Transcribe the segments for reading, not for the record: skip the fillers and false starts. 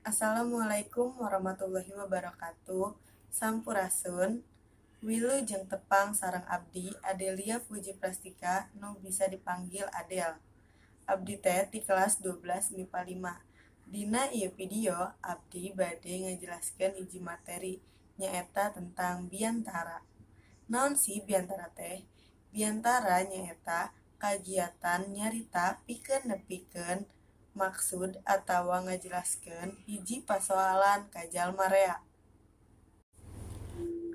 Assalamualaikum warahmatullahi wabarakatuh. Sampurasun. Wilujeng tepang sareng abdi, Adelia Fuji Prastika, nu bisa dipanggil Adel. Abdi teh ti kelas 12 MIPA 5. Dina ieu video abdi bade ngajelaskeun hiji materi, nyaeta tentang biantara. Naon sih biantara teh? Biantara nyaeta kagiatan nyarita pikeun nepikeun maksud atawa ngajelaskeun hiji pasoalan ka jalma rea.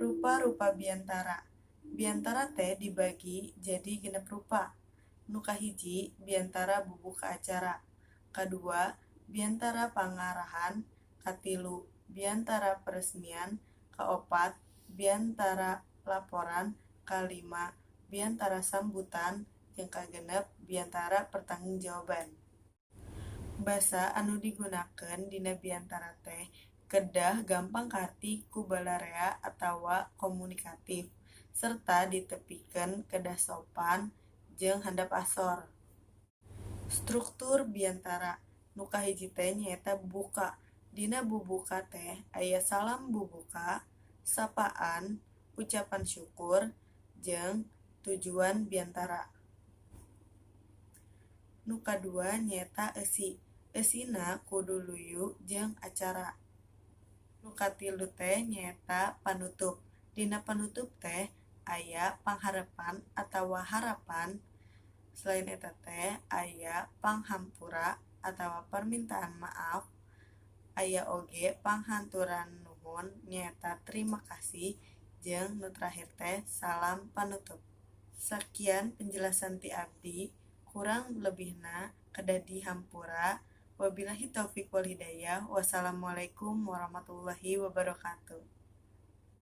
Rupa-rupa biantara. Biantara teh dibagi jadi 6 rupa. Nu kahiji, biantara bubuka acara. Kadua, biantara pangarahan. Katilu, biantara peresmian. Kaopat, biantara laporan. Kalima, biantara sambutan, jeung kagenep, biantara pertanggungjawaban. Basa anu digunakeun dina biantara teh kedah gampang kaharti ku balarea atawa komunikatif, serta ditepikeun kedah sopan jeung handap asor. Struktur biantara. Nu kahiji teh nyaeta bubuka. Dina bubuka teh aya salam bubuka, sapaan, ucapan syukur, jeung tujuan biantara. Nu kadua nyaeta eusi. Eusina kudu luyu jeung acara. Nu katilu teh nyaeta panutup. Dina panutup teh aya pangharepan atawa harapan. Selain eta teh aya panghampura atawa permintaan maaf. Aya oge panghatur nuhun, nyaeta terima kasih, jeung nu terakhir teh salam panutup. Sakian penjelasan ti abdi, kurang lebihna kedah dihampura. Wabillahi taufik wal hidayah. Wassalamualaikum warahmatullahi wabarakatuh.